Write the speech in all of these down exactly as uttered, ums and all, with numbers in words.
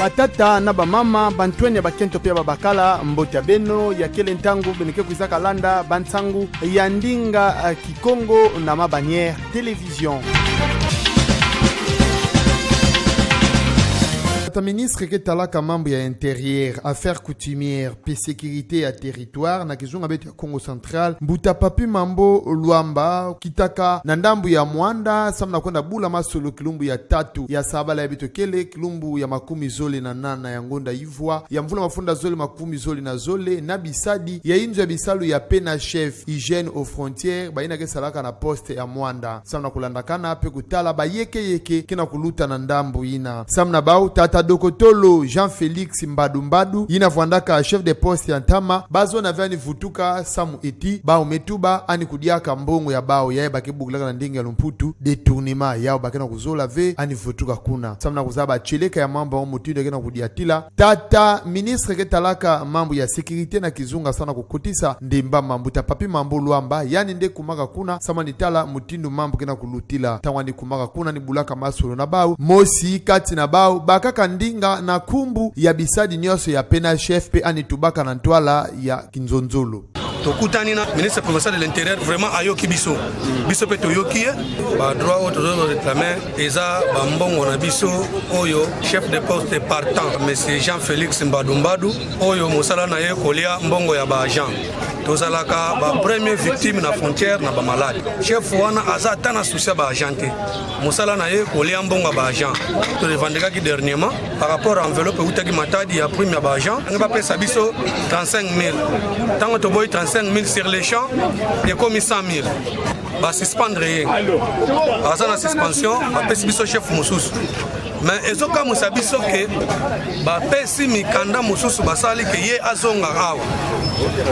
Batata na bamama, bantwenia ya bakento pe ya babakala, mbote ya beno, ya kele ntangu beno ke kwizaka landa bansangu ya ndinga, eh, Kikongo na Ma Bannière Télévision. Tata ministre ke talaka mambu ya intérieur, affaires coutumières, pe sécurité ya territoire, na kizunga beto ya Kongo Central, mbuta Papy Mambo Luamba, kitaka na ndambu ya Muanda, samu na kwenda bula masolo kilumbu ya tatu ya sabala yayi beto kele, kilumbu ya makumi zole na nana ya ngonda ivwa ya mvula mafunda zole makumi zole na zole, na bisadi ya inzo ya bisalu ya PNHF, Hygiène aux frontières, bayina ke salaka na poste ya Muanda. Samu na kulandakana pe kutala bayekeyeke ke na kuluta na ndambu yina. Samu na bau, tata dokotolo Jean Félix Mbadu Mbadu, yina vwandaka chef de poste ya ntama, bazona ve ani vutuka, samu eti bau me tuba ani kudiaka mbongo ya bau, yayi ba ke bokilaka na ndinga ya lumputu détournement, yawu ba ke na kuzola ve ani vutuka kuna. Samu na kuzaba tieleka ya mambu ya mutindu ke na kudiatila, tata ministre ke talaka mambu ya sécurité na kizunga samu na kukotisa ndemba mambu, mbuta Papy Mambo Luamba, yandi nde kumaka kuna, samu ani tala mutindu mambu ke na kulutila. Ntangu ani kumaka kuna, ani bulaka masolo na bau, mosi kati na bau bakaka ndinga na nkumbu ya bisadi nyonso ya PNHF pe ani tubaka na ntwala ya kinzonzolo. Tokutani na ministre provincial de l'intérieur, vraiment ayoki biso. Biso pe toyoki ye. Ba droit oyo tozo réclamer eza bambongo na biso oyo chef de poste partant, monsieur Jean Félix Mbadu Mbadu, oyo mosala na ye kolia mbongo ya ba agent. Tozalaka ba premier victime na frontière na ba malade. Chef wana aza ata na souci ya ba agent te. Mosala na ye kolia mbongo ya ba agent. To revendikaki dernièrement par rapport à enveloppe ewutaki Matadi ya prime ya ba agent. Nge bapesa biso trente-cinq mille. Ntangu toboyi trente-cinq mille, sur le champ ekomi cent mille. Ba suspendre ye. Aza na suspension, bapesi biso chef mosusu. Mais ezokamwisa biso ke bapesi mikanda mosusu, basali ke ye azonga awa.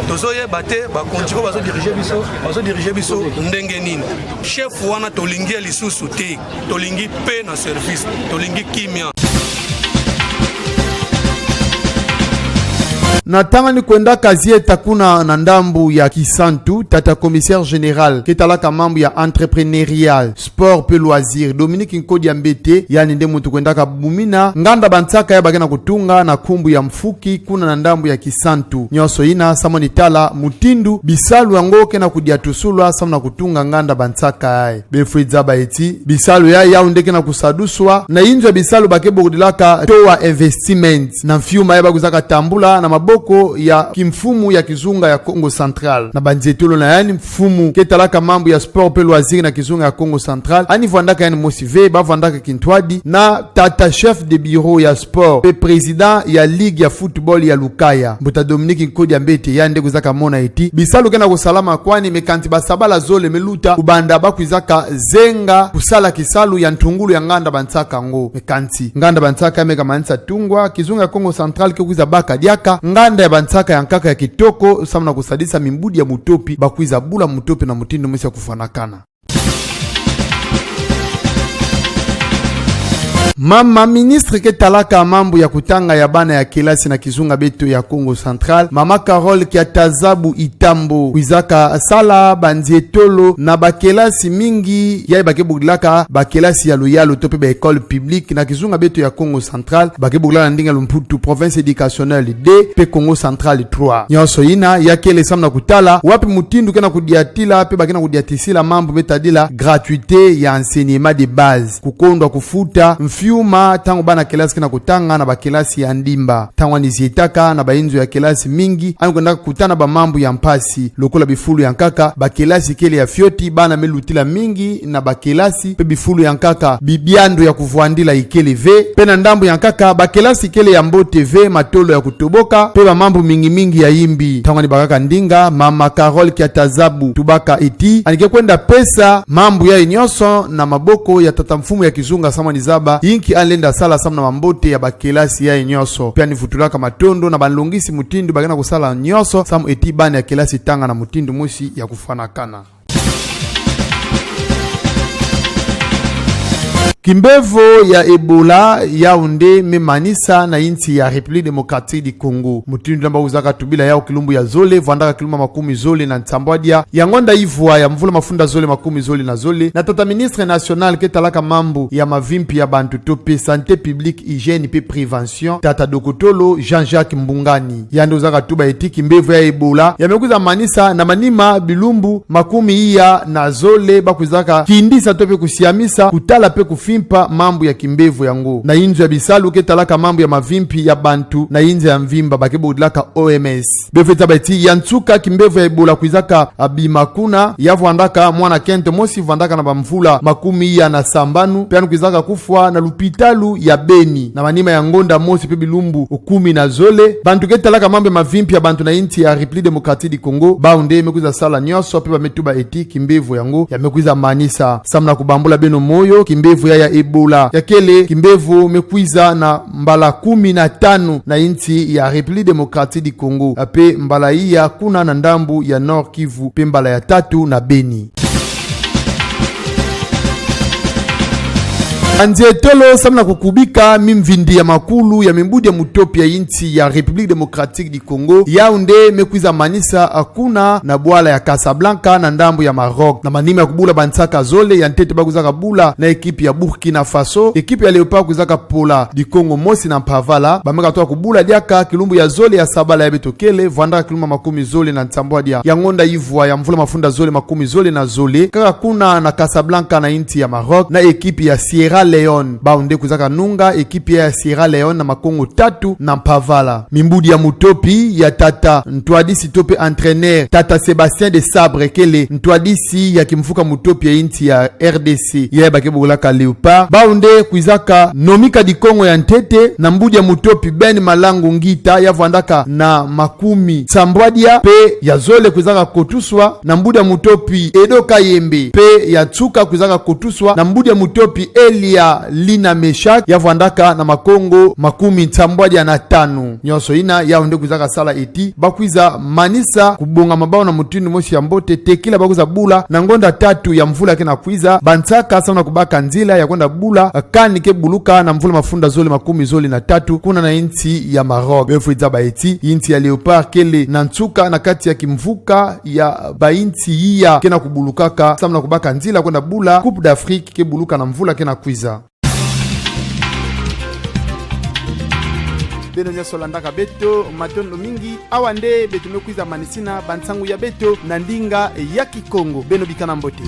Tozoyeba te bakonzi oyo bazo diriger biso, bazo diriger biso ndenge nini. Chef wana tolingi ye lisusu te. Tolingi paix na service. Tolingi kimia. Na ntangu ani kwendaka zieta kuna na ndambu ya Kisantu, tata commissaire général ke talaka mambu ya entrepreneuriat, sport pe loisirs, Dominique Nkodia Mbete, yandi nde muntu kwendaka bumina nganda bansaka yayi ba ke na kutunga na nkumbu ya Mfuki kuna na ndambu ya Kisantu. Nyonso yina samu ani tala mutindu bisalu yango ke na kudiatusulwa samu na kutunga nganda bansaka yayi. Befweti zaba eti bisalu yayi, yawu nde ke na kusaduswa na inzo ya bisalu ba ke bokudilaka Towa Investment, na mfiuma yayi ba kwizaka tambula na maboko ya kimfumu ya kizunga ya Kongo Central. Na banzietolo na yandi, mfumu ke talaka mambu ya sport pe loisirs na kizunga ya Kongo Central, ani vwandaka yandi mosi ve, bavwandaka kintwadi na tata chef de bureau ya sport pe président ya ligue ya football ya Lukaya, mbuta Dominique Nkodia Mbete, yandi nde kwizaka mona eti bisalu ke na kusalama kwani, me kansi basabala zole me luta kubanda ba kwizaka zenga kusala kisalu ya ntungulu ya nganda bansaka yango. Me kansi nganda bansaka yayi me kamanisa tungwa, kizunga ya Kongo Central ke kwiza baka diaka nganda ya bansaka ya nkaka ya kitoko samu na kusadisa mimbudi ya mutopi ba kwiza bula mutopi na mutindu mosi ya kufwanakana. Mama ministre ke talaka mambu ya kutanga ya bana ya kelasi na kizunga beto ya Kongo Central, mama Carole Kiatazabu Itambo, kwizaka sala banzietolo na bakelasi mingi yayi ba ke bokudilaka bakelasi ya luyalu to pe ba écoles publiques na kizunga beto ya Kongo Central, ba ke bokudila na ndinga ya lumputu province éducationnelle deux pe Kongo Central trois. Nyonso yina ya kele samu na kutala wapi mutindu ke na kudiatila pe ba ke na kudiatisila mambu me tadila gratuité ya enseignement de base, kukondwa kufuta mfiuma ntangu bana kelasi ke na kutanga na bakelasi ya ndimba. Ntangu ani zietaka na bainzo ya kelasi mingi, ani kwendaka kutana bamambu ya mpasi, lokola bifulu ya nkaka, bakelasi kele ya fioti, bana me lutila mingi na bakelasi, pe bifulu ya nkaka, bibiando ya kuvwandila ikele ve, pe na ndambu ya nkaka, bakelasi kele ya mbote ve, matolo ya kutoboka, pe bamambu mingi mingi ya imbi. Ntangu ani bakaka ndinga, mama Carole Kiatazabu tubaka eti ani ke kwenda pesa mambu yayi nyonso na maboko ya tata mfumu ya kizunga samu ani zaba yinki ani lenda sala samu na mambote ya bakelasi yayi nyonso. Pe ani vutulaka matondo na banlongisi mutindu ba ke na kusala nyonso samu eti bana ya kelasi tanga na mutindu mosi ya kufwanakana. Kimbevo ya Ebola, yau nde me manisa na insi ya République Démocratique du Congo. Mutindu naba kwizaka tubila yau kilumbu ya zole, vwandaka kilumbu ya makumi zole na nsambwadia ya ngonda ivwa ya mvula mafunda zole makumi zole na zole, na tata ministre national ke talaka mambu ya mavimpi ya bantu to pe santé publique, hygiène pe prévention, tata dokotolo Jean-Jacques Mbungani. Yandi kwizaka tuba eti kimbevo ya Ebola ya me kwiza manisa na manima bilumbu makumi iya na zole ba kwizaka kindisa to pe kusiamisa, kutala pe kufimpa mambu ya kimbevo yango na inzo ya bisalu ke talaka mambu ya mavimpi ya bantu na inza ya mvimba ba ke bokudilaka O M S. Beno fwe zaba eti ya nsuka kimbevo ya Ebola kwizaka bima kuna, ya vwandaka mwana kento mosi vwandaka na bamvula makumi iya na sambanu, pe yandi kwizaka kufwa na lupitalu ya Beni na manima ya ngonda mosi pe bilumbu kumi na zole. Bantu ke talaka mambu ya mavimpi ya bantu na insi ya République Démocratique du Congo, bau nde me kwiza sala nyonso pe ba me tuba eti kimbevo yango ya me kwiza manisa. Samu na kubambula beno moyo, kimbevo ya, ya Ebola ya kele kimbevo me kwiza na mbala kumi na tanu na insi ya République Démocratique du Congo, pe mbala iya kuna na ndambu ya Nord-Kivu, pe mbala ya tatu na Beni. Anzi etolo, samu na kukubika mimvindi ya makulu ya mimbudi ya mutopi ya insi ya République Démocratique du Congo, yau nde me kwiza manisa kuna na bwala ya Casablanca na ndambu ya Maroc. Na manima ya kubula bansaka zole, ya ntete ba kwizaka bula na ekipi ya Burkina Faso, ekipi ya Léopard kwizaka pola dikongo mosi na mpavala. Ba me katuka kubula diaka kilumbu ya zole ya sabala ya beto kele, vwandaka kilumbu makumi zole na nsambwadia ya ngonda ivwa ya mvula mafunda zole makumi zole na zole, kaka kuna na Casablanca na insi ya Maroc, na ekipi ya Sierra Leone. Bau nde kwizaka nunga ekipi ya Sierra Leone na makongo tatu na mpavala. Mimbudi ya mutopi ya tata ntwadisi to pe entraîneur, tata Sébastien Desabre, kele ntwadisi ya kimvuka mutopi ya insi ya R D C, ya ba ke bokilaka Léopard, bau nde kwizaka nomika dikongo ya ntete na mbudi ya mutopi Ben Malangu Ngita, ya vwandaka na makumi nsambwadia, pe ya zole kwizaka kotuswa na mbudi ya mutopi Edo Kayembe, pe ya nsuka kwizaka kotuswa na mbudi ya mutopi Elia Lina Meshak, ya vwandaka na makongo makumi nsambwadia na tanu. Nyonso yina yau nde kwizaka sala eti ba kwiza manisa kubongama bau na mutindu mosi ya mbote, tekila ba kwiza bula na ngonda tatu ya mvula kena kwiza bansaka, samu na kubaka nzila ya kwenda bula CAN ke buluka na mvula mafunda zole makumi zole na tatu kuna na insi ya Maroc. Beno fwe zaba eti insi ya Léopard kele na nsuka na kati ya kimvuka ya bainsi iya kena kubulukaka, samu na kubaka nzila kwenda bula Coupe d'Afrique ke buluka na mvula kena kwiza. Beno nyonso landaka beto, matondo mingi. Awa nde beto me kwiza manisina bansangu ya beto na ndinga ya Kikongo. Beno bikana mbote.